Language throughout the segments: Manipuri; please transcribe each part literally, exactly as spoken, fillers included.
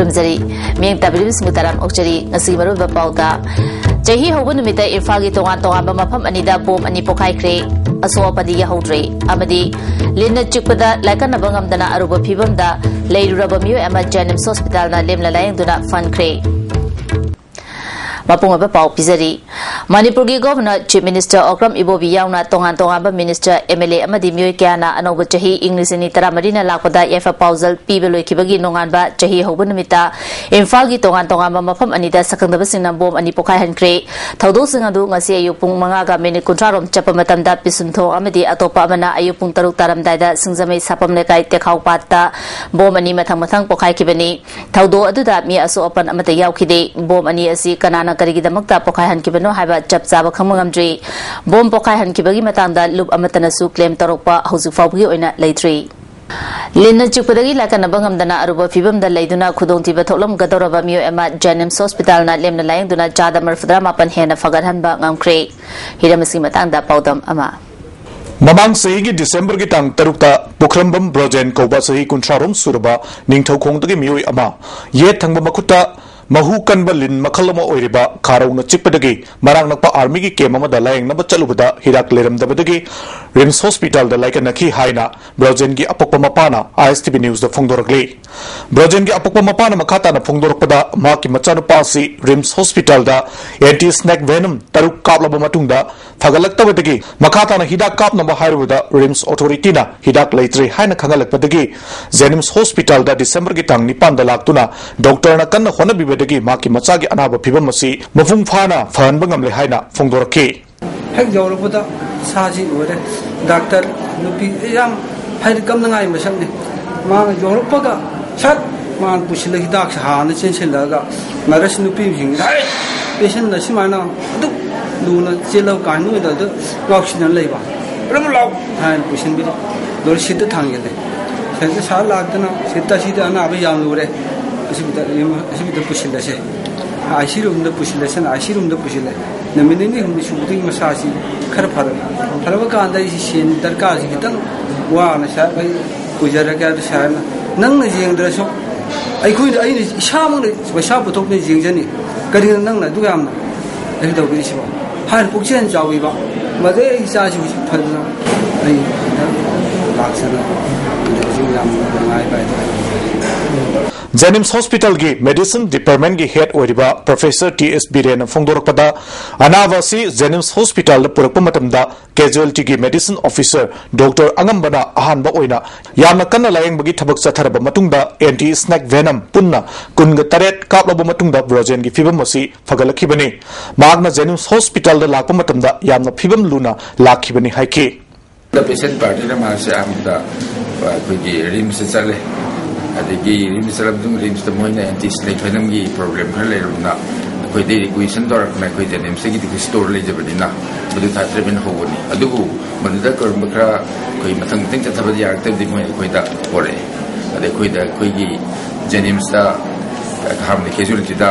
ꯊꯝꯖꯔꯤ꯫ ꯃꯤꯠꯌꯦꯡ ꯇꯥꯕꯤꯔꯤꯕꯁꯤꯡꯕꯨ ꯇꯔꯥꯝ ꯑꯣꯛꯆꯔꯤ꯫ ꯉꯁꯤꯒꯤ ꯃꯔꯨꯑꯣꯏꯕ ꯄꯥꯎꯗ, ꯆꯍꯤ ꯍꯧꯕ ꯅꯨꯃꯤꯠꯇ ꯏꯝꯐꯥꯜꯒꯤ ꯇꯣꯉꯥꯟ ꯇꯣꯉꯥꯟꯕ ꯃꯐꯝ ꯑꯅꯤꯗ ꯕꯣꯝ ꯑꯅꯤ ꯄꯣꯈꯥꯏꯈ꯭ꯔꯦ꯫ ꯑꯁꯣꯛ ꯑꯄꯟꯗꯤ ꯌꯥꯍꯧꯗ꯭ꯔꯦ꯫ ꯑꯃꯗꯤ ꯂꯤꯟꯅ ꯆꯤꯛꯄꯗ ꯂꯥꯏꯀꯠꯅꯕ ꯉꯝꯗꯅ ꯑꯔꯨꯕ ꯐꯤꯕꯝꯗ ꯂꯩꯔꯨꯔꯕ ꯃꯤꯑꯣꯏ ꯑꯃ ꯖꯦꯅꯤꯝꯁ ꯍꯣꯁꯄꯤꯇꯥꯜꯅ ꯂꯦꯝꯅ ꯂꯥꯌꯦꯡꯗꯨꯅ ꯐꯍꯟꯈ꯭ꯔꯦ꯫ ꯃꯄꯨꯡ ꯑꯣꯏꯕ ꯄꯥꯎ ꯄꯤꯖꯔꯤ꯫ ꯃꯅꯤꯄꯨꯔꯒꯤ ꯒꯣꯚꯔꯅꯔ, ꯆꯤꯐ ꯃꯤꯅꯤꯁꯇꯔ ꯑꯣꯀ꯭ꯔꯝ ꯏꯕꯣꯕꯤ ꯌꯥꯎꯅ ꯇꯣꯉꯥꯟ ꯇꯣꯉꯥꯟꯕ ꯃꯤꯅꯤꯁꯇꯔ, ꯑꯦꯝ ꯑꯦꯜ ꯑꯦ ꯑꯃꯗꯤ ꯃꯤꯑꯣꯏ ꯀꯌꯥꯅ ꯑꯅꯧꯕ ꯆꯍꯤ ꯏꯪ ꯂꯤꯁꯤꯡ ꯑꯅꯤ ꯇꯔꯥꯃꯔꯤꯅ ꯂꯥꯛꯄꯗ ꯌꯥꯏꯐ ꯄꯥꯎꯖꯦꯜ ꯄꯤꯕ ꯂꯣꯏꯈꯤꯕꯒꯤ ꯅꯣꯡꯉꯥꯟꯕ ꯆꯍꯤ ꯍꯧꯕ ꯅꯨꯃꯤꯠꯇ ꯏꯝꯐꯥꯜꯒꯤ ꯇꯣꯉꯥꯟ ꯇꯣꯉꯥꯟꯕ ꯃꯐꯝ ꯑꯅꯤꯗ ꯁꯛꯈꯪꯗꯕꯁꯤꯡꯅ ꯕꯣꯝ ꯑꯅꯤ ꯄꯣꯈꯥꯏꯍꯟꯈ꯭ꯔꯦ꯫ ꯊꯧꯗꯣꯛꯁꯤꯡ ꯑꯗꯨ ꯉꯁꯤ ꯑꯌꯨꯛ ꯄꯨꯡ ꯃꯉꯥꯒ ꯃꯤꯅꯤꯠ ꯀꯨꯟꯊ꯭ꯔꯥ ꯔꯣꯝ ꯆꯠꯄ ꯃꯇꯝꯗ ꯄꯤꯁꯨꯝꯊꯣꯡ ꯑꯃꯗꯤ ꯑꯇꯣꯞꯄ ꯑꯃꯅ ꯑꯌꯨꯛ ꯄꯨꯡ ꯇꯔꯨꯛ ꯇꯥꯔꯝꯗꯥꯏꯗ ꯁꯤꯡꯖꯃꯩ ꯁꯥꯄꯝ ꯂꯩꯀꯥꯏ ꯇꯦꯈꯥꯎ ꯄꯥꯠꯇ ꯕꯣꯝ ꯑꯅꯤ ꯃꯊꯪ ꯃꯊꯪ ꯄꯣꯈꯥꯏꯈꯤꯕꯅꯤ꯫ ꯊꯧꯗꯣꯛ ꯑꯗꯨꯗ ꯃꯤ ꯑꯁꯣꯛ ꯑꯄꯟ ꯑꯃꯠꯇ ꯌꯥꯎꯈꯤꯗꯦ꯫ ꯕꯣꯝ ꯑꯅꯤ ꯑꯁꯤ ꯀꯅꯥꯅ ꯀꯔꯤꯒꯤꯗꯃꯛꯇ ꯄꯣꯈꯥꯏꯍꯟꯈꯤꯕꯅꯣ ꯍꯥꯏꯕ ꯆꯞ ꯆꯥꯕ ꯈꯪꯕ ꯉꯝꯗ꯭ꯔꯤ꯫ ꯕꯣꯝ ꯄꯣꯈꯥꯏꯍꯟꯈꯤꯕꯒꯤ ꯃꯇꯥꯡꯗ ꯂꯨꯞ ꯑꯃꯠꯇꯅꯁꯨ ꯀ꯭ꯂꯦꯝ ꯇꯧꯔꯛꯄ ꯍꯧꯖꯤꯛ ꯐꯥꯎꯕꯒꯤ ꯑꯣꯏꯅ ꯂꯩꯇ꯭ꯔꯤ꯫ ꯂꯤꯟꯅ ꯆꯤꯛꯄꯗꯒꯤ ꯂꯥꯏꯀꯠꯅꯕ ꯉꯝꯗꯅ ꯑꯔꯨꯕ ꯐꯤꯕꯝꯗ ꯂꯩꯗꯨꯅ ꯈꯨꯗꯣꯡꯊꯤꯕ ꯊꯣꯛꯂꯝꯒꯗꯧꯔꯕ ꯃꯤꯑꯣꯏ ꯑꯃ ꯖꯦꯅꯤꯝꯁ ꯍꯣꯁꯄꯤꯇꯥꯜꯅ ꯂꯦꯝꯅ ꯂꯥꯌꯦꯡꯗꯨꯅ ꯆꯥꯗ ꯃꯔꯤꯐꯨꯇꯔꯥ ꯃꯥꯄꯟ ꯍꯦꯟꯅ ꯐꯒꯠꯍꯟꯕ ꯉꯝꯈ꯭ꯔꯦ꯫ ꯍꯤꯔꯝ ꯑꯁꯤꯒꯤ ꯃꯇꯥꯡꯗ ꯄꯥꯎꯗꯝ ꯑꯃ꯫ ꯃꯃꯥꯡ ꯆꯍꯤꯒꯤ ꯗꯤꯁꯦꯝꯕꯔꯒꯤ ꯇꯥꯡ ꯇꯔꯨꯛꯇ ꯄꯨꯈ꯭ꯔꯝꯕꯝ ꯕ꯭ꯔꯣꯖꯦꯟ ꯀꯧꯕ ꯆꯍꯤ ꯀꯨꯟꯊ꯭ꯔꯥ ꯔꯣꯝ ꯁꯨꯔꯕ ꯅꯤꯡꯊꯧꯈꯣꯡꯗꯒꯤ ꯃꯤꯑꯣꯏ ꯑꯃ ꯌꯦꯠ ꯊꯪꯕ ꯃꯈꯨꯠꯇ ꯃꯍꯨ ꯀꯟꯕ ꯂꯤꯟ ꯃꯈꯜ ꯑꯃ ꯑꯣꯏꯔꯤꯕ ꯈꯥꯔꯧꯅ ꯆꯤꯛꯄꯗꯒꯤ ꯃꯅꯥꯛ ꯅꯛꯄ ꯑꯥꯔꯃꯤꯒꯤ ꯀꯦꯝ ꯑꯃꯗ ꯂꯥꯌꯦꯡꯅꯕ ꯆꯠꯂꯨꯕꯗ ꯍꯤꯗꯥꯛ ꯂꯩꯔꯝꯗꯕꯗꯒꯤ ꯔꯤꯝꯁ ꯍꯣꯁꯄꯤꯇꯥꯜꯗ ꯂꯥꯏꯀꯠꯅꯈꯤ ꯍꯥꯏꯅ ꯕ꯭ꯔꯣꯖꯦꯟꯒꯤ ꯑꯄꯣꯛꯄ ꯃꯄꯥꯅ ꯑꯥꯏ ꯑꯦꯁ ꯇꯤ ꯚꯤ ꯅ꯭ꯌꯨꯁꯇ ꯐꯣꯡꯗꯣꯔꯛꯂꯤ꯫ ꯕ꯭ꯔꯣꯖꯦꯟꯒꯤ ꯑꯄꯣꯛꯄ ꯃꯄꯥꯅ ꯃꯈꯥ ꯇꯥꯅ ꯐꯣꯡꯗꯣꯔꯛꯄꯗ, ꯃꯍꯥꯛꯀꯤ ꯃꯆꯥꯅꯨꯄꯥ ꯑꯁꯤ ꯔꯤꯝꯁ ꯍꯣꯁꯄꯤꯇꯥꯜꯗ ꯑꯦꯟꯇꯤ ꯁ꯭ꯅꯦꯛ ꯚꯦꯅꯝ ꯇꯔꯨꯛ ꯀꯥꯞꯂꯕ ꯃꯇꯨꯡꯗ ꯐꯒꯠꯂꯛꯇꯕꯗꯒꯤ ꯃꯈꯥ ꯇꯥꯅ ꯍꯤꯗꯥꯛ ꯀꯥꯞꯅꯕ ꯍꯥꯏꯔꯨꯕꯗ ꯔꯤꯝꯁ ꯑꯣꯊꯣꯔꯤꯇꯤꯅ ꯍꯤꯗꯥꯛ ꯂꯩꯇ꯭ꯔꯦ ꯍꯥꯏꯅ ꯈꯪꯍꯜꯂꯛꯄꯗꯒꯤ ꯖꯦꯅꯤꯝꯁ ꯍꯣꯁꯄꯤꯇꯥꯜꯗ ꯗꯤꯁꯦꯝꯕꯔꯒꯤ ꯇꯥꯡ ꯅꯤꯄꯥꯟꯗ ꯂꯥꯛꯇꯨꯅ ꯗꯣꯛꯇꯔꯅ ꯀꯟꯅ ꯍꯣꯠꯅꯕꯤꯕꯗꯒꯤ ꯃꯍꯥꯛꯀꯤ ꯃꯆꯥꯒꯤ ꯑꯅꯥꯕ ꯐꯤꯕꯝ ꯑꯁꯤ ꯃꯄꯨꯡ ꯐꯥꯅ ꯐꯍꯟꯕ ꯉꯝꯂꯦ ꯍꯥꯏꯅ ꯐꯣꯡꯗꯣꯔꯛꯈꯤ꯫ ꯍꯦꯛ ꯌꯧꯔꯛꯄꯗ ꯁꯥꯁꯤ ꯎꯔꯦ꯫ ꯗꯥꯛꯇꯔ ꯅꯨꯄꯤ ꯌꯥꯝ ꯍꯥꯏꯗꯤ ꯀꯞꯅꯉꯥꯏ ꯃꯁꯛꯅꯤ꯫ ꯃꯥꯅ ꯌꯧꯔꯛꯄꯒ ꯁꯠ ꯃꯥꯅ ꯄꯨꯁꯤꯜꯂ ꯍꯤꯗꯥꯛꯁꯦ ꯍꯥꯟꯅ ꯆꯦꯟꯁꯤꯜꯂꯒ ꯅꯔꯁ ꯅꯨꯄꯤꯁꯤꯡ, "ꯍꯦ, ꯄꯦꯁꯦꯟꯅ ꯁꯨꯃꯥꯏꯅ ꯑꯗꯨꯛ ꯂꯨꯅ ꯆꯦꯜꯂꯒ ꯀꯥꯏꯅ ꯑꯣꯏꯗ ꯑꯗꯨ ꯉꯥꯎꯁꯤꯟꯅ ꯂꯩꯕ꯫ ꯄꯨꯔꯝ ꯂꯥꯎ" ꯍꯥꯏꯅ ꯄꯨꯁꯤꯟꯕꯤꯔꯦ꯫ ꯑꯗꯨꯒ ꯁꯤꯠꯇ ꯊꯥꯡꯖꯤꯜꯂꯦ꯫ ꯁꯤꯠꯇ ꯁꯥꯔ ꯂꯥꯛꯇꯅ ꯁꯤꯠꯇ ꯑꯁꯤꯗ ꯑꯅꯥꯕ ꯌꯥꯝ ꯂꯨꯔꯦ꯫ ꯑꯁꯤꯗ, ꯑꯁꯤꯗ ꯄꯨꯁꯤꯜꯂꯁꯦ꯫ ꯑꯥꯏ ꯁꯤ ꯔꯨꯝꯗ ꯄꯨꯁꯤꯜꯂꯁꯦꯅ ꯑꯥꯏ ꯁꯤ ꯔꯨꯝꯗ ꯄꯨꯁꯤꯜꯂꯦ꯫ ꯅꯨꯃꯤꯠ ꯅꯤꯅꯤ ꯍꯨꯝꯅꯤ ꯁꯨꯕꯗꯒꯤ ꯃꯁꯥꯁꯤ ꯈꯔ ꯐꯔꯛꯑꯦ꯫ ꯐꯔꯛꯄ ꯀꯥꯟꯗ ꯑꯩꯁꯤ ꯁꯦꯟ ꯗꯔꯀꯥꯔꯁꯤ ꯈꯤꯇꯪ ꯋꯥꯅ ꯁꯥꯔ ꯑꯩ ꯄꯨꯖꯔꯒꯦ ꯍꯥꯏꯕꯗ ꯁꯥꯔꯅ ꯅꯪꯅ ꯌꯦꯡꯗ꯭ꯔꯁꯨ ꯑꯩꯈꯣꯏꯅ, ꯑꯩꯅ ꯏꯁꯥꯃꯛꯅ ꯄꯩꯁꯥ ꯄꯨꯊꯣꯛꯇꯨꯅ ꯌꯦꯡꯖꯅꯤ꯫ ꯀꯔꯤꯒꯤꯅꯣ ꯅꯪꯅ ꯑꯗꯨ ꯌꯥꯝꯅ ꯑꯩ ꯇꯧꯕꯤꯔꯤꯁꯤꯕꯣ? ꯍꯥꯏꯅ ꯄꯨꯛꯆꯦꯜ ꯆꯥꯎꯕꯤꯕ꯫ ꯃꯗꯩ ꯑꯩ ꯏꯆꯥꯁꯤ ꯍꯧꯖꯤꯛ ꯐꯗꯅ ꯑꯩ ꯂꯥꯛꯆꯅ ꯍꯧꯖꯤꯛ ꯌꯥꯝꯅ ꯅꯨꯡꯉꯥꯏꯕ ꯍꯥꯏꯇꯥꯔꯦ꯫ ꯖꯦꯅꯤꯝꯁ ꯍꯣꯁꯄꯤꯇꯥꯜꯒꯤ ꯃꯦꯗꯤꯁꯤꯟ ꯗꯤꯄꯥꯔꯠꯃꯦꯟꯒꯤ ꯍꯦꯗ ꯑꯣꯏꯔꯤꯕ ꯄ꯭ꯔꯣꯐꯦꯁꯔ ꯇꯤ ꯑꯦꯁ ꯕꯤꯔꯦꯟꯅ ꯐꯣꯡꯗꯣꯔꯛꯄꯗ, ꯑꯅꯥꯕ ꯑꯁꯤ ꯖꯦꯅꯤꯝꯁ ꯍꯣꯁꯄꯤꯇꯥꯜꯗ ꯄꯨꯔꯛꯄ ꯃꯇꯝꯗ ꯀꯦꯖꯨꯑꯦꯜꯇꯤꯒꯤ ꯃꯦꯗꯤꯁꯤꯟ ꯑꯣꯐꯤꯁꯔ ꯗꯣꯛꯇꯔ ꯑꯉꯝꯕꯅ ꯑꯍꯥꯟꯕ ꯑꯣꯏꯅ ꯌꯥꯝꯅ ꯀꯟꯅ ꯂꯥꯌꯦꯡꯕꯒꯤ ꯊꯕꯛ ꯆꯠꯊꯔꯕ ꯃꯇꯨꯡꯗ ꯑꯦꯟꯇꯤ ꯁ꯭ꯅꯦꯛ ꯚꯦꯅꯝ ꯄꯨꯟꯅ ꯀꯨꯟꯒ ꯇꯔꯦꯠ ꯀꯥꯞꯂꯕ ꯃꯇꯨꯡꯗ ꯕ꯭ꯔꯣꯖꯦꯟꯒꯤ ꯐꯤꯕꯝ ꯑꯁꯤ ꯐꯒꯠꯂꯛꯈꯤꯕꯅꯤ꯫ ꯃꯍꯥꯛꯅ ꯖꯦꯅꯤꯝꯁ ꯍꯣꯁꯄꯤꯇꯥꯜꯗ ꯂꯥꯛꯄ ꯃꯇꯝꯗ ꯌꯥꯝꯅ ꯐꯤꯕꯝ ꯂꯨꯅ ꯂꯥꯛꯈꯤꯕꯅꯤ ꯍꯥꯏꯈꯤ꯫ ꯄꯦꯁꯦꯟ ꯄꯥꯔꯇꯤꯅ ꯃꯍꯥꯛꯁꯦ ꯑꯍꯥꯟꯕꯗ ꯑꯩꯈꯣꯏꯒꯤ ꯔꯤꯝꯁꯇ ꯆꯠꯂꯦ꯫ ꯑꯗꯒꯤ ꯔꯤꯝꯁ ꯆꯠꯂꯕ ꯃꯇꯨꯡ ꯔꯤꯝꯁꯇ ꯃꯣꯏꯅ ꯑꯦꯟꯇꯤ ꯁ꯭ꯅꯦꯛ ꯚꯦꯅꯝꯒꯤ ꯄ꯭ꯔꯣꯕ꯭ꯂꯦꯝ ꯈꯔ ꯂꯩꯔꯕꯅ ꯑꯩꯈꯣꯏꯗꯩ ꯔꯤꯀ꯭ꯋꯦꯁꯟ ꯇꯧꯔꯛꯇꯅ ꯑꯩꯈꯣꯏ ꯖꯦꯅꯤꯝꯁꯇꯒꯤꯗꯤ ꯑꯩꯈꯣꯏ ꯁ꯭ꯇꯣꯔ ꯂꯩꯖꯕꯅꯤꯅ ꯃꯗꯨ ꯊꯥ ꯇꯔꯦꯠ ꯍꯧꯕꯅꯤ꯫ ꯑꯗꯨꯕꯨ ꯃꯗꯨꯗ ꯀꯔꯝꯕ ꯈꯔ ꯑꯩꯈꯣꯏ ꯃꯊꯪ ꯃꯊꯪ ꯆꯠꯊꯕꯗꯤ ꯌꯥꯔꯛꯇꯕꯗꯤ ꯃꯣꯏ ꯑꯩꯈꯣꯏꯗ ꯄꯣꯔꯛꯑꯦ꯫ ꯑꯗ ꯑꯩꯈꯣꯏꯗ ꯑꯩꯈꯣꯏꯒꯤ ꯖꯦꯅꯤꯝꯁꯇ ꯑꯍꯥꯟꯕꯗ ꯀꯦꯖꯨꯑꯦꯜꯇꯤꯗ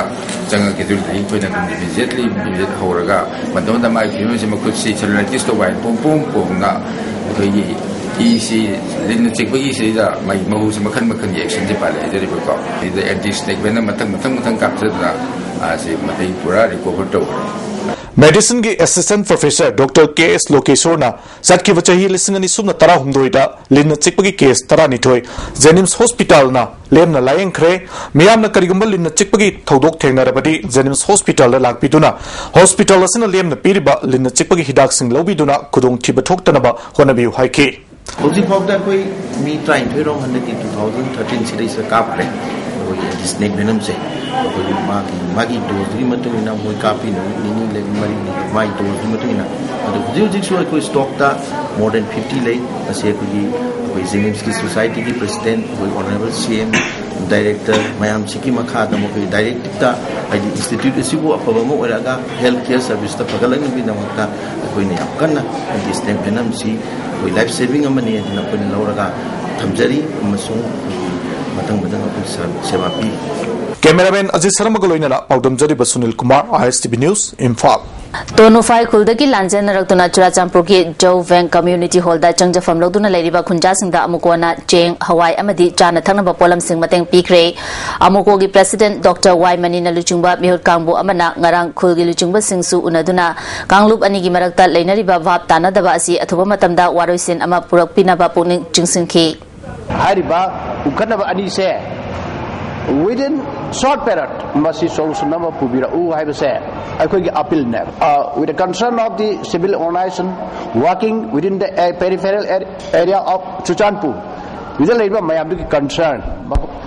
ꯆꯪꯉꯒ ꯀꯦꯖꯨꯑꯦꯜꯇꯤꯗꯒꯤ ꯑꯩꯈꯣꯏꯅ ꯑꯗꯨꯝ ꯏꯃꯤꯗꯤꯌꯦꯠꯂꯤ ꯏꯃꯤꯗꯤꯌꯦꯠ ꯍꯧꯔꯒ ꯃꯇꯝꯗ ꯃꯥꯒꯤ ꯐꯤꯕꯝꯁꯦ ꯃꯈꯨꯠꯁꯤ ꯁꯦꯂꯨꯂꯥꯏꯇꯤꯁ ꯇꯧꯕ ꯍꯥꯏꯅ ꯄꯣꯝ ꯄꯣꯝ ꯄꯣꯝꯅ ꯑꯩꯈꯣꯏꯒꯤ ꯏꯁꯤ ꯂꯤꯟꯅ ꯆꯤꯛꯄꯒꯤ ꯁꯤꯗ ꯃꯥꯒꯤ ꯃꯍꯨꯁꯦ ꯃꯈꯜ ꯃꯈꯜꯒꯤ ꯑꯦꯛꯁꯟꯁꯦ ꯄꯥꯜꯂꯦ ꯍꯥꯏꯖꯔꯤꯕꯀꯣ꯫ ꯁꯤꯗ ꯑꯦꯟꯇꯤ ꯁ꯭ꯅꯦꯛ ꯚꯦꯅꯝ ꯃꯊꯪ ꯃꯊꯪ ꯃꯊꯪ ꯀꯥꯞꯊꯗꯅ ꯃꯥꯁꯦ ꯃꯊꯩ ꯄꯨꯔꯥ ꯔꯤꯀꯣꯚꯔ ꯇꯧꯈ꯭ꯔꯦ꯫ ꯃꯦꯗꯤꯁꯤꯟꯒꯤ ꯑꯦꯁꯤꯁꯇꯦꯟ ꯄ꯭ꯔꯣꯐꯦꯁꯔ ꯗꯣꯛꯇꯔ ꯀꯦ ꯑꯦꯁ ꯂꯣꯀꯦꯁꯣꯔꯅ ꯆꯠꯈꯤꯕ ꯆꯍꯤ ꯂꯤꯁꯤꯡ ꯑꯅꯤ ꯁꯨꯞꯅ ꯇꯔꯥꯍꯨꯝꯗꯣꯏꯗ ꯂꯤꯟꯅ ꯆꯤꯛꯄꯒꯤ ꯀꯦꯁ ꯇꯔꯥꯅꯤꯊꯣꯏ ꯖꯦꯅꯤꯝꯁ ꯍꯣꯁꯄꯤꯇꯥꯜꯅ ꯂꯦꯝꯅ ꯂꯥꯌꯦꯡꯈ꯭ꯔꯦ꯫ ꯃꯤꯌꯥꯝꯅ ꯀꯔꯤꯒꯨꯝꯕ ꯂꯤꯟꯅ ꯆꯤꯛꯄꯒꯤ ꯊꯧꯗꯣꯛ ꯊꯦꯡꯅꯔꯕꯗꯤ ꯖꯦꯅꯤꯝꯁ ꯍꯣꯁꯄꯤꯇꯥꯜꯗ ꯂꯥꯛꯄꯤꯗꯨꯅ ꯍꯣꯁꯄꯤꯇꯥꯜ ꯑꯁꯤꯅ ꯂꯦꯝꯅ ꯄꯤꯔꯤꯕ ꯂꯤꯟꯅ ꯆꯤꯛꯄꯒꯤ ꯍꯤꯗꯥꯛꯁꯤꯡ ꯂꯧꯕꯤꯗꯨꯅ ꯈꯨꯗꯣꯡꯊꯤꯕ ꯊꯣꯛꯇꯅꯕ ꯍꯣꯠꯅꯕꯤꯌꯨ ꯍꯥꯏꯈꯤ꯫ ꯍꯧꯖꯤꯛ ꯐꯥꯎꯗ ꯑꯩꯈꯣꯏ ꯃꯤ ꯇꯔꯥꯅꯤꯊꯣꯏ ꯔꯣꯝ ꯍꯟꯗꯛꯀꯤ ꯇꯨ ꯊꯥꯎꯖꯟ ꯊꯥꯔꯇꯤꯟ ꯁꯤꯗꯩꯁꯤꯗ ꯀꯥꯞꯈ꯭ꯔꯦ꯫ ꯑꯩꯈꯣꯏꯒꯤ ꯑꯦꯟꯇꯤ ꯁ꯭ꯅꯦꯛ ꯚꯦꯅꯝꯁꯦ ꯑꯩꯈꯣꯏꯒꯤ ꯃꯥꯒꯤ ꯃꯥꯒꯤ ꯗꯣꯁꯇꯨꯒꯤ ꯃꯇꯨꯡ ꯏꯟꯅ ꯃꯣꯏ ꯀꯥꯞꯄꯤ ꯅꯨꯃꯤꯠ ꯅꯤꯅꯤ ꯂꯩ ꯃꯔꯤꯅꯤ ꯃꯥꯒꯤ ꯗꯣꯁꯇꯨꯒꯤ ꯃꯇꯨꯡ ꯏꯟꯅ꯫ ꯑꯗꯣ ꯍꯧꯖꯤꯛ ꯍꯧꯖꯤꯛꯁꯨ ꯑꯩꯈꯣꯏ ꯁ꯭ꯇꯣꯛꯇ ꯃꯣꯔ ꯗꯦꯟ ꯐꯤꯐꯇꯤ ꯂꯩ꯫ ꯃꯁꯤ ꯑꯩꯈꯣꯏꯒꯤ ꯑꯩꯈꯣꯏ ꯖꯦꯅꯤꯝꯁꯀꯤ ꯁꯣꯁꯥꯏꯇꯤꯒꯤ ꯄ꯭ꯔꯁꯤꯗꯦꯟ ꯑꯩꯈꯣꯏ ꯑꯣꯅꯔꯦꯕꯜ ꯁꯤ ꯑꯦꯝ ꯗꯥꯏꯔꯦꯛꯇꯔ ꯃꯌꯥꯝꯁꯤꯒꯤ ꯃꯈꯥꯗ ꯃꯈꯣꯏ ꯗꯥꯏꯔꯦꯛꯇꯤꯞꯇ ꯍꯥꯏꯗꯤ ꯏꯟꯁꯇꯤꯇ꯭ꯌꯨꯠ ꯑꯁꯤꯕꯨ ꯑꯐꯕ ꯑꯃ ꯑꯣꯏꯔꯛꯑꯒ ꯍꯦꯜꯊ ꯀꯦꯌꯔ ꯁꯔꯚꯤꯁꯇ ꯐꯒꯠꯂꯛꯅꯕꯒꯤꯗꯃꯛꯇ ꯑꯩꯈꯣꯏꯅ ꯌꯥꯝ ꯀꯟꯅ ꯑꯦꯟꯇꯤ ꯁ꯭ꯅꯦꯛ ꯚꯦꯅꯝꯁꯤ ꯑꯩꯈꯣꯏ ꯂꯥꯏꯐ ꯁꯦꯚꯤꯡ ꯑꯃꯅꯤ ꯍꯥꯏꯗꯅ ꯑꯩꯈꯣꯏꯅ ꯂꯧꯔꯒ ꯊꯝꯖꯔꯤ ꯑꯃꯁꯨꯡ ꯑꯩꯈꯣꯏꯒꯤ ꯃꯊꯪ ꯃꯊꯪ ꯑꯩꯈꯣꯏ ꯁꯦꯕꯥ ꯄꯤ꯫ ꯀꯦꯃꯦꯔꯥꯃꯦꯟ ꯑꯖꯤꯠ ꯁꯔꯃꯒ ꯂꯣꯏꯅꯅ ꯄꯥꯎꯗꯝꯖꯔꯤꯕ ꯁꯨꯅꯤꯜ ꯀꯨꯃꯥꯔ, ꯑꯥꯏ ꯑꯦꯁ ꯇꯤ ꯚꯤ ꯅ꯭ꯌꯨꯁ, ꯏꯝꯐꯥꯜ꯫ ꯇꯣꯅꯨꯐꯥꯏ ꯈꯨꯜꯗꯒꯤ ꯂꯥꯟꯖꯦꯟꯅꯔꯛꯇꯨꯅ ꯆꯨꯔꯥꯆꯥꯟꯄꯨꯔꯒꯤ ꯖꯧ ꯚꯦꯡ ꯀꯝꯌꯨꯅꯤꯇꯤ ꯍꯣꯜꯗ ꯆꯪꯖꯐꯝ ꯂꯧꯗꯨꯅ ꯂꯩꯔꯤꯕ ꯈꯨꯟꯖꯥꯁꯤꯡꯗ ꯑꯃꯨꯛ ꯀꯣꯟꯅ ꯆꯦꯡ, ꯍꯋꯥꯏ ꯑꯃꯗꯤ ꯆꯥꯅ ꯊꯛꯅꯕ ꯄꯣꯠꯂꯝꯁꯤꯡ ꯃꯇꯦꯡ ꯄꯤꯈ꯭ꯔꯦ꯫ ꯑꯃꯨꯀꯣꯒꯤ ꯄ꯭ꯔꯦꯁꯤꯗꯦꯟꯠ ꯗꯣꯛꯇꯔ ꯋꯥꯏ ꯃꯅꯤꯅ ꯂꯨꯆꯤꯡꯕ ꯃꯤꯍꯨꯠ ꯀꯥꯡꯕꯨ ꯑꯃꯅ ꯉꯔꯥꯡ ꯈꯨꯜꯒꯤ ꯂꯨꯆꯤꯡꯕꯁꯤꯡꯁꯨ ꯎꯅꯗꯨꯅ ꯀꯥꯡꯂꯨꯞ ꯑꯅꯤꯒꯤ ꯃꯔꯛꯇ ꯂꯩꯅꯔꯤꯕ ꯚꯥꯞ ꯇꯥꯅꯗꯕ ꯑꯁꯤ ꯑꯊꯨꯕ ꯃꯇꯝꯗ ꯋꯥꯔꯣꯏꯁꯤꯟ ꯑꯃ ꯄꯨꯔꯛꯄꯤꯅꯕ ꯄꯨꯛꯅꯤꯡ ꯆꯤꯡꯁꯤꯟꯈꯤ꯫ ꯍꯥꯏꯔꯤꯕ ꯎꯈꯠꯅꯕ ꯑꯅꯤꯁꯦ within short period ꯃꯁꯤ solution ꯑꯃ ꯄꯨꯕꯤꯔꯛꯎ ꯍꯥꯏꯕꯁꯦ ꯑꯩꯈꯣꯏꯒꯤ appealꯅꯦ꯫ Uh, with the concern of the civil organization working within the a- peripheral ar- area of Churachandpur, ꯁꯤꯗ ꯂꯩꯔꯤꯕ ꯃꯌꯥꯝꯗꯨꯒꯤ concern,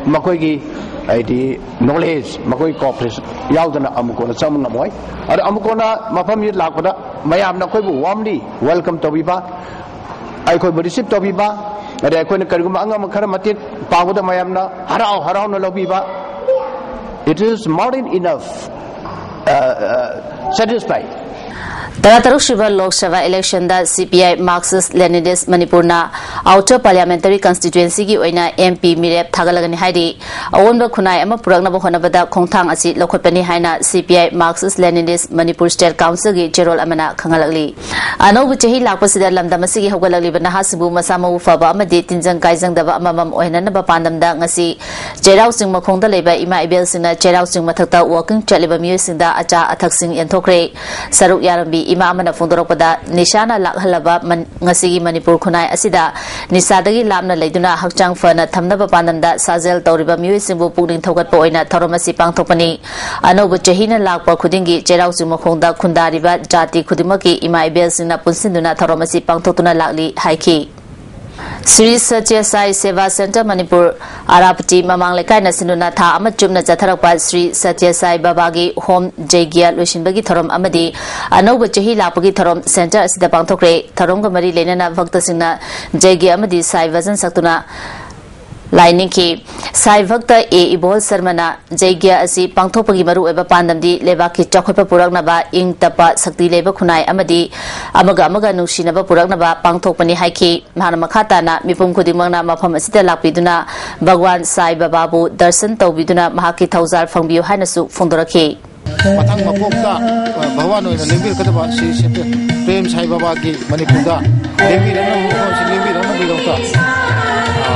ꯃꯈꯣꯏꯒꯤ ꯍꯥꯏꯗꯤ knowledge, ꯃꯈꯣꯏꯒꯤ cooperation ꯌꯥꯎꯗꯅ ꯑꯃꯨꯛ ꯀꯣꯟꯅ ꯆꯪꯕ ꯉꯝꯃꯣꯏ꯫ ꯑꯗꯣ ꯑꯃꯨꯛ ꯀꯣꯟꯅ ꯃꯐꯝꯁꯤꯗ ꯂꯥꯛꯄꯗ ꯃꯌꯥꯝꯅ ꯑꯩꯈꯣꯏꯕꯨ warmly welcome ꯇꯧꯕꯤꯕ, ꯑꯩꯈꯣꯏꯕꯨ receive ꯇꯧꯕꯤꯕ, ꯑꯗꯩ ꯑꯩꯈꯣꯏꯅ ꯀꯔꯤꯒꯨꯝꯕ ꯑꯉꯝꯕ ꯈꯔ ꯃꯇꯦꯡ ꯄꯥꯡꯕꯗ ꯃꯌꯥꯝꯅ ꯍꯔꯥꯎ ꯍꯔꯥꯎꯅ ꯂꯧꯕꯤꯕ, it is more than enough, uh, uh, satisfied. ꯇꯔꯥꯇꯔꯨꯛ ꯁꯨꯕ ꯂꯣꯛ ꯁꯚꯥ ꯏꯂꯦꯛꯁꯟꯗ ꯁꯤ ꯄꯤ ꯑꯥꯏ ꯃꯥꯔꯛꯁꯤꯁ ꯂꯦꯅꯤꯅꯤꯁ ꯃꯅꯤꯄꯨꯔꯅ ꯑꯥꯎꯇꯔ ꯄꯥꯔꯂꯤꯌꯥꯃꯦꯟꯇꯔꯤ ꯀꯟꯁꯇꯤꯇ꯭ꯋꯦꯟꯁꯤꯒꯤ ꯑꯣꯏꯅ ꯑꯦꯝ ꯄꯤ ꯃꯤꯔꯦꯞ ꯊꯥꯒꯠꯂꯒꯅꯤ ꯍꯥꯏꯔꯤ꯫ ꯑꯑꯣꯟꯕ ꯈꯨꯟꯅꯥꯏ ꯑꯃ ꯄꯨꯔꯛꯅꯕ ꯍꯣꯠꯅꯕꯗ ꯈꯣꯡꯊꯥꯡ ꯑꯁꯤ ꯂꯧꯈꯠꯄꯅꯤ ꯍꯥꯏꯅ ꯁꯤ ꯄꯤ ꯑꯥꯏ ꯃꯥꯔꯛꯁꯤꯁ ꯂꯦꯅꯤꯅꯤꯁ ꯃꯅꯤꯄꯨꯔ ꯁ꯭ꯇꯦꯠ ꯀꯥꯎꯟꯁꯤꯜꯒꯤ ꯆꯦꯔꯣꯜ ꯑꯃꯅ ꯈꯪꯍꯜꯂꯛꯂꯤ꯫ ꯑꯅꯧꯕ ꯆꯍꯤ ꯂꯥꯛꯄꯁꯤꯗ ꯂꯝꯗꯝ ꯑꯁꯤꯒꯤ ꯍꯧꯒꯠꯂꯛꯂꯤꯕ ꯅꯍꯥꯁꯤꯡꯕꯨ ꯃꯁꯥ ꯃꯎ ꯐꯕ ꯑꯃꯗꯤ ꯇꯤꯟꯖꯪ ꯀꯥꯏꯖꯪꯗꯕ ꯑꯃꯃꯝ ꯑꯣꯏꯍꯟꯅꯅꯕ ꯄꯥꯟꯗꯝꯗ ꯉꯁꯤ ꯆꯩꯔꯥꯎ ꯆꯤꯡ ꯃꯈꯣꯡꯗ ꯂꯩꯕ ꯏꯃꯥ ꯏꯕꯦꯜꯁꯤꯡꯅ ꯆꯩꯔꯥꯎ ꯆꯤꯡ ꯃꯊꯛꯇ walking ꯆꯠꯂꯤꯕ ꯃꯤꯑꯣꯏꯁꯤꯡꯗ ꯑꯆꯥ ꯑꯊꯛꯁꯤꯡ ꯌꯦꯟꯊꯣꯛꯈ꯭ꯔꯦ꯫ ꯁꯔꯨꯛ ꯌꯥꯔꯝꯕꯤ ꯏꯃꯥ ꯑꯃꯅ ꯐꯣꯡꯗꯣꯔꯛꯄꯗ, ꯅꯤꯁꯥꯅ ꯂꯥꯛꯍꯜꯂꯕ ꯃꯟ- ꯉꯁꯤꯒꯤ ꯃꯅꯤꯄꯨꯔ ꯈꯨꯟꯅꯥꯏ ꯑꯁꯤꯗ ꯅꯤꯁꯥꯗꯒꯤ ꯂꯥꯞꯅ ꯂꯩꯗꯨꯅ ꯍꯛꯆꯥꯡ ꯐꯅ ꯊꯝꯅꯕ ꯄꯥꯟꯗꯝꯗ ꯁꯥꯖꯦꯜ ꯇꯧꯔꯤꯕ ꯃꯤꯑꯣꯏꯁꯤꯡꯕꯨ ꯄꯨꯛꯅꯤꯡ ꯊꯧꯒꯠꯄ ꯑꯣꯏꯅ ꯊꯧꯔꯝ ꯑꯁꯤ ꯄꯥꯡꯊꯣꯛꯄꯅꯤ꯫ ꯑꯅꯧꯕ ꯆꯍꯤꯅ ꯂꯥꯛꯄ ꯈꯨꯗꯤꯡꯒꯤ ꯆꯩꯔꯥꯎ ꯆꯤꯡ ꯃꯈꯣꯡꯗ ꯈꯨꯟꯗꯥꯔꯤꯕ ꯖꯥꯇꯤ ꯈꯨꯗꯤꯡꯃꯛꯀꯤ ꯏꯃꯥ ꯏꯕꯦꯜꯁꯤꯡꯅ ꯄꯨꯟꯁꯤꯟꯗꯨꯅ ꯊꯧꯔꯝ ꯑꯁꯤ ꯄꯥꯡꯊꯣꯛꯇꯨꯅ ꯂꯥꯛꯂꯤ ꯍꯥꯏꯈꯤ꯫ ꯁ꯭ꯔꯤ ꯁꯇ꯭ꯌ ꯁꯥꯏ ꯁꯦꯕꯥ ꯁꯦꯟꯇꯔ ꯃꯅꯤꯄꯨꯔ ꯑꯔꯥꯄꯇꯤ ꯃꯃꯥꯡ ꯂꯩꯀꯥꯏꯅ ꯁꯤꯟꯗꯨꯅ ꯊꯥ ꯑꯃ ꯆꯨꯞꯅ ꯆꯠꯊꯔꯛꯄ ꯁ꯭ꯔꯤ ꯁꯇ꯭ꯌ ꯁꯥꯏ ꯕꯕꯥꯒꯤ ꯍꯣꯝ ꯖꯩꯒ꯭ꯌ ꯂꯣꯏꯁꯤꯟꯕꯒꯤ ꯊꯧꯔꯝ ꯑꯃꯗꯤ ꯑꯅꯧꯕ ꯆꯍꯤ ꯂꯥꯛꯄꯒꯤ ꯊꯧꯔꯝ ꯁꯦꯟꯇꯔ ꯑꯁꯤꯗ ꯄꯥꯡꯊꯣꯛꯈ꯭ꯔꯦ꯫ ꯊꯧꯔꯝꯒ ꯃꯔꯤ ꯂꯩꯅꯅ ꯚꯛꯇꯁꯤꯡꯅ ꯖꯩꯒ꯭ꯌ ꯑꯃꯗꯤ ꯁꯥꯏ ꯚꯖꯟ ꯁꯛꯇꯨꯅ ꯂꯥꯏ ꯅꯤꯡꯈꯤ꯫ ꯁꯥꯏ ꯚꯛꯇ ꯑꯦ ꯏꯕꯣꯜ ꯁꯔꯃꯅ ꯖꯩꯒ꯭ꯌ ꯑꯁꯤ ꯄꯥꯡꯊꯣꯛꯄꯒꯤ ꯃꯔꯨꯑꯣꯏꯕ ꯄꯥꯟꯗꯝꯗꯤ ꯂꯩꯕꯥꯛꯀꯤ ꯆꯥꯎꯈꯠꯄ ꯄꯨꯔꯛꯅꯕ, ꯏꯪ ꯇꯞꯄ, ꯁꯛꯇꯤ ꯂꯩꯕ ꯈꯨꯟꯅꯥꯏ ꯑꯃꯗꯤ ꯑꯃꯒ ꯑꯃꯒ ꯅꯨꯡꯁꯤꯅꯕ ꯄꯨꯔꯛꯅꯕ ꯄꯥꯡꯊꯣꯛꯄꯅꯤ ꯍꯥꯏꯈꯤ꯫ ꯃꯍꯥꯛꯅ ꯃꯈꯥ ꯇꯥꯅ ꯃꯤꯄꯨꯝ ꯈꯨꯗꯤꯡꯃꯛꯅ ꯃꯐꯝ ꯑꯁꯤꯗ ꯂꯥꯛꯄꯤꯗꯨꯅ ꯚꯒꯋꯥꯟ ꯁꯥꯏ ꯕꯕꯥꯕꯨ ꯗꯔꯁꯟ ꯇꯧꯕꯤꯗꯨꯅ ꯃꯍꯥꯛꯀꯤ ꯊꯧꯖꯥꯜ ꯐꯪꯕꯤꯌꯨ ꯍꯥꯏꯅꯁꯨ ꯐꯣꯡꯗꯣꯔꯛꯈꯤ꯫ ꯃꯊꯪ ꯃꯄꯣꯛꯇ ꯚꯒꯋꯥꯟ ꯑꯣꯏꯅ ꯂꯦꯡꯕꯤꯔꯛꯀꯗꯕ ꯁ꯭ꯔꯤ ꯁꯇ꯭ꯌ ꯄ꯭ꯔꯦꯝ ꯁꯥꯏ ꯕꯕꯥꯒꯤ ꯃꯅꯤꯄꯨꯔꯗ ꯂꯦꯡꯕꯤꯔꯛꯅꯕ, ꯃꯐꯝꯁꯤ ꯂꯦꯡꯕꯤꯔꯛꯅꯕꯒꯤꯗꯃꯛꯇ, ꯑ,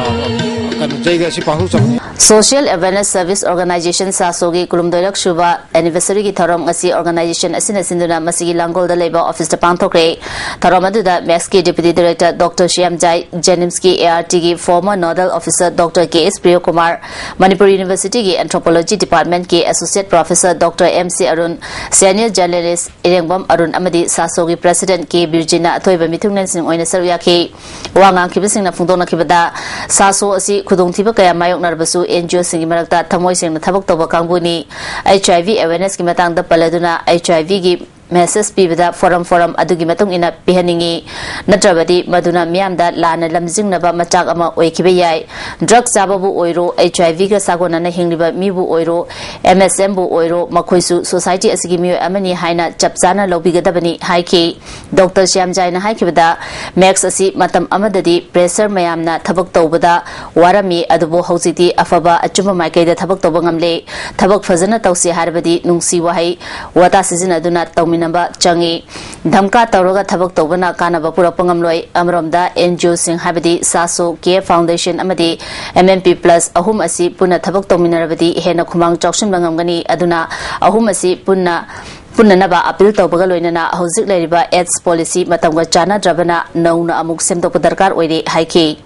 ꯀꯩꯅꯣ, ꯖꯩꯒ ꯑꯁꯤ ꯄꯥꯡꯊꯣꯛꯆꯕꯅꯤ꯫ Social Awareness Service Organization ꯁꯥꯁꯣꯒꯤ ꯀꯨꯟꯍꯨꯝꯗꯣꯏꯔꯛ ꯁꯨꯕ anniversary ꯒꯤ ꯊꯧꯔꯝ ꯉꯁꯤ organization ꯑꯁꯤꯅ ꯁꯤꯟꯗꯨꯅ ꯃꯁꯤꯒꯤ ꯂꯥꯡꯒꯣꯜꯗ ꯂꯩꯕ office ꯇ ꯄꯥꯡꯊꯣꯛꯈ꯭ꯔꯦ꯫ ꯊꯧꯔꯝ ꯑꯗꯨꯗ max ꯀꯤ Deputy Director Doctor Shyamjai, JNIMS ꯀꯤ ART ꯒꯤ former nodal officer Doctor K S Priyokumar, Manipur University ꯒꯤ Anthropology Department ꯀꯤ Associate Professor Doctor M C Arun, senior journalist ꯏꯔꯦꯡꯕꯝ Arun ꯑꯃꯗꯤ ꯁꯥꯁꯣꯒꯤ President ꯀꯦ ꯕꯤꯔꯖꯤꯟꯅ ꯑꯊꯣꯏꯕ ꯃꯤꯊꯨꯡꯂꯦꯟꯁꯤꯡ ꯑꯣꯏꯅ ꯁꯔꯨꯛ ꯌꯥꯈꯤ꯫ ꯋꯥ ꯉꯥꯡꯈꯤꯕꯁꯤꯡꯅ ꯐꯣꯡꯗꯣꯛꯅꯈꯤꯕꯗ, ꯁꯥꯁꯣ ꯑꯁꯤ ꯈꯨꯗꯣꯡꯊꯤꯕ ꯀꯌꯥ ꯃꯥꯌꯣꯛꯅꯔꯕꯁꯨ N G O ꯁꯤꯡꯒꯤ ꯃꯔꯛꯇ ꯊꯃꯣꯏ ꯁꯦꯡꯅ ꯊꯕꯛ ꯇꯧꯕ ꯀꯥꯡꯕꯨꯅꯤ꯫ H I V awareness ꯀꯤ ꯃꯇꯥꯡꯗ ꯄꯜꯂꯗꯨꯅ H I V ꯒꯤ message ꯄꯤꯕꯗ forum forum ꯑꯗꯨꯒꯤ ꯃꯇꯨꯡ ꯏꯟꯅ ꯄꯤꯍꯟꯅꯤꯡꯏ, ꯅꯠꯇ꯭ꯔꯕꯗꯤ ꯃꯗꯨꯅ ꯃꯤꯌꯥꯝꯗ ꯂꯥꯟꯅ ꯂꯝꯖꯤꯡꯅꯕ ꯃꯆꯥꯛ ꯑꯃ ꯑꯣꯏꯈꯤꯕ ꯌꯥꯏ꯫ Drug ꯆꯥꯕꯕꯨ ꯑꯣꯏꯔꯣ, H I V ꯒ ꯁꯥꯒꯣꯟꯅꯅ ꯍꯤꯡꯂꯤꯕ ꯃꯤꯕꯨ ꯑꯣꯏꯔꯣ, M S M ꯕꯨ ꯑꯣꯏꯔꯣ, ꯃꯈꯣꯏꯁꯨ society ꯑꯁꯤꯒꯤ ꯃꯤꯑꯣꯏ ꯑꯃꯅꯤ ꯍꯥꯏꯅ ꯆꯞ ꯆꯥꯅ ꯂꯧꯕꯤꯒꯗꯕꯅꯤ ꯍꯥꯏꯈꯤ꯫ Doctor ꯁ꯭ꯌꯥꯝꯖꯥꯏꯅ ꯍꯥꯏꯈꯤꯕꯗ, max ꯑꯁꯤ ꯃꯇꯝ ꯑꯃꯗꯗꯤ pressure ꯃꯌꯥꯝꯅ ꯊꯕꯛ ꯇꯧꯕꯗ ꯋꯥꯔꯝꯃꯤ, ꯑꯗꯨꯕꯨ ꯍꯧꯖꯤꯛꯇꯤ ꯑꯐꯕ ꯑꯆꯨꯝꯕ ꯃꯥꯏꯀꯩꯗ ꯊꯕꯛ ꯇꯧꯕ ꯉꯝꯂꯦ꯫ ꯊꯕꯛ ꯐꯖꯅ ꯇꯧꯁꯤ ꯍꯥꯏꯔꯕꯗꯤ ꯅꯨꯡꯁꯤ ꯋꯥꯍꯩ, ꯋꯥꯇꯥ ꯁꯤꯖꯤꯟꯅꯗꯨꯅ ꯇꯧꯃꯤꯟꯅꯕ ꯆꯪꯏ꯫ ꯙꯝꯀꯥ ꯇꯧꯔꯒ ꯊꯕꯛ ꯇꯧꯕꯅ ꯀꯥꯟꯅꯕ ꯄꯨꯔꯛꯄ ꯉꯝꯂꯣꯏ꯫ ꯑꯃꯔꯣꯝꯗ N G O ꯁꯤꯡ ꯍꯥꯏꯕꯗꯤ ꯁꯥꯁꯣ, Care Foundation ꯑꯃꯗꯤ M N P Plus ꯑꯍꯨꯝ ꯑꯁꯤ ꯄꯨꯟꯅ ꯊꯕꯛ ꯇꯧꯃꯤꯟꯅꯔꯕꯗꯤ ꯍꯦꯟꯅ ꯈꯨꯃꯥꯡ ꯆꯥꯎꯁꯤꯟꯕ ꯉꯝꯒꯅꯤ꯫ ꯑꯗꯨꯅ ꯑꯍꯨꯝ ꯑꯁꯤ ꯄꯨꯟꯅ, ꯄꯨꯟꯅꯅꯕ appeal ꯇꯧꯕꯒ ꯂꯣꯏꯅꯅ ꯍꯧꯖꯤꯛ ꯂꯩꯔꯤꯕ AIDS policy ꯃꯇꯝꯒ ꯆꯥꯟꯅꯗ꯭ꯔꯕꯅ ꯅꯧꯅ ꯑꯃꯨꯛ ꯁꯦꯝꯗꯣꯛꯄ ꯗꯔꯀꯥꯔ ꯑꯣꯏꯔꯦ ꯍꯥꯏꯈꯤ꯫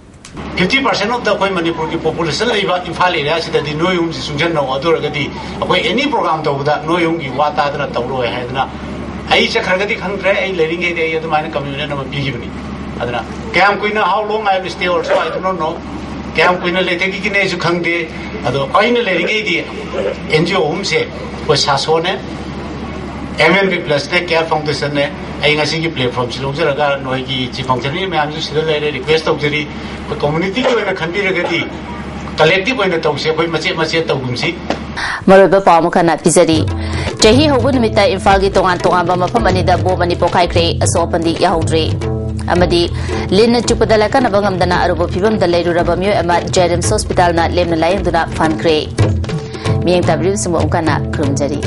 Fifty percent of the ꯑꯩꯈꯣꯏ ꯃꯅꯤꯄꯨꯔꯒꯤ population ꯂꯩꯕ ꯏꯝꯐꯥꯜ area ꯁꯤꯗꯗꯤ ꯅꯣꯏ ꯑꯍꯨꯝꯁꯤ ꯆꯨꯡꯁꯤꯟꯅꯧ, ꯑꯗꯨ ꯑꯣꯏꯔꯒꯗꯤ ꯑꯩꯈꯣꯏ any program ꯇꯧꯕꯗ ꯅꯣꯏ ꯑꯍꯨꯝꯒꯤ ꯋꯥ ꯇꯥꯗꯅ ꯇꯧꯔꯣꯏ ꯍꯥꯏꯗꯅ, ꯑꯩ ꯆꯠꯈ꯭ꯔꯒꯗꯤ ꯈꯪꯗ꯭ꯔꯦ, ꯑꯩ ꯂꯩꯔꯤꯉꯩꯗꯤ ꯑꯩ ꯑꯗꯨꯃꯥꯏꯅ commitment ꯑꯃ ꯄꯤꯈꯤꯕꯅꯤ꯫ ꯑꯗꯨꯅ ꯀꯌꯥꯝ ꯀꯨꯏꯅ, how long I will stay also, I do not know. ꯀꯌꯥꯝ ꯀꯨꯏꯅ ꯂꯩꯊꯈꯤꯒꯅꯤ ꯑꯩꯁꯨ ꯈꯪꯗꯦ꯫ ꯑꯗꯣ ꯑꯩꯅ ꯂꯩꯔꯤꯉꯩꯗꯤ N G O ꯑꯍꯨꯝꯁꯦ, ꯑꯩꯈꯣꯏ ꯁꯥꯁꯣꯅꯦ, M N P Plus ꯅꯦ, Care Foundation ꯅꯦ, ꯑꯩ ꯉꯁꯤꯒꯤ platform ꯁꯤ ꯂꯧꯖꯔꯒ ꯅꯣꯏꯒꯤ chief functionary ꯃꯌꯥꯝꯁꯨ ꯁꯤꯗ ꯂꯩꯔꯦ, request ꯇꯧꯖꯔꯤ, ꯑꯩꯈꯣꯏ community ꯒꯤ ꯑꯣꯏꯅ ꯈꯟꯕꯤꯔꯒꯗꯤ collective ꯑꯣꯏꯅ ꯇꯧꯁꯦ, ꯑꯩꯈꯣꯏ ꯃꯆꯦꯠ ꯃꯆꯦꯠ ꯇꯧꯒꯨꯝꯁꯤ꯫ ꯃꯔꯨꯑꯣꯏꯕ ꯄꯥꯎ ꯑꯃꯈꯛꯅ ꯄꯤꯖꯔꯤ꯫ ꯆꯍꯤ ꯍꯧꯕ ꯅꯨꯃꯤꯠꯇ ꯏꯝꯐꯥꯜꯒꯤ ꯇꯣꯉꯥꯟ ꯇꯣꯉꯥꯟꯕ ꯃꯐꯝ ꯑꯅꯤꯗ bomb ꯑꯅꯤ ꯄꯣꯈꯥꯏꯈ꯭ꯔꯦ, ꯑꯁꯣꯛ ꯑꯄꯟꯗꯤ ꯌꯥꯎꯍꯧꯗ꯭ꯔꯦ꯫ ꯑꯃꯗꯤ ꯂꯤꯟꯅ ꯆꯨꯞꯄꯗ ꯂꯥꯏꯀꯠꯅꯕ ꯉꯝꯗꯅ ꯑꯔꯨꯕ ꯐꯤꯕꯝꯗ ꯂꯩꯔꯨꯔꯕ ꯃꯤꯑꯣꯏ ꯑꯃ JNIMS hospital ꯅ ꯂꯦꯝꯅ ꯂꯥꯌꯦꯡꯗꯨꯅ ꯐꯍꯟꯈ꯭ꯔꯦ꯫ ꯃꯤꯠꯌꯦꯡ ꯇꯥꯕꯤꯔꯤꯕꯁꯤꯡꯕꯨ ꯑꯃꯨꯛ ꯍꯟꯅ ꯈꯨꯔꯨꯝꯖꯔꯤ꯫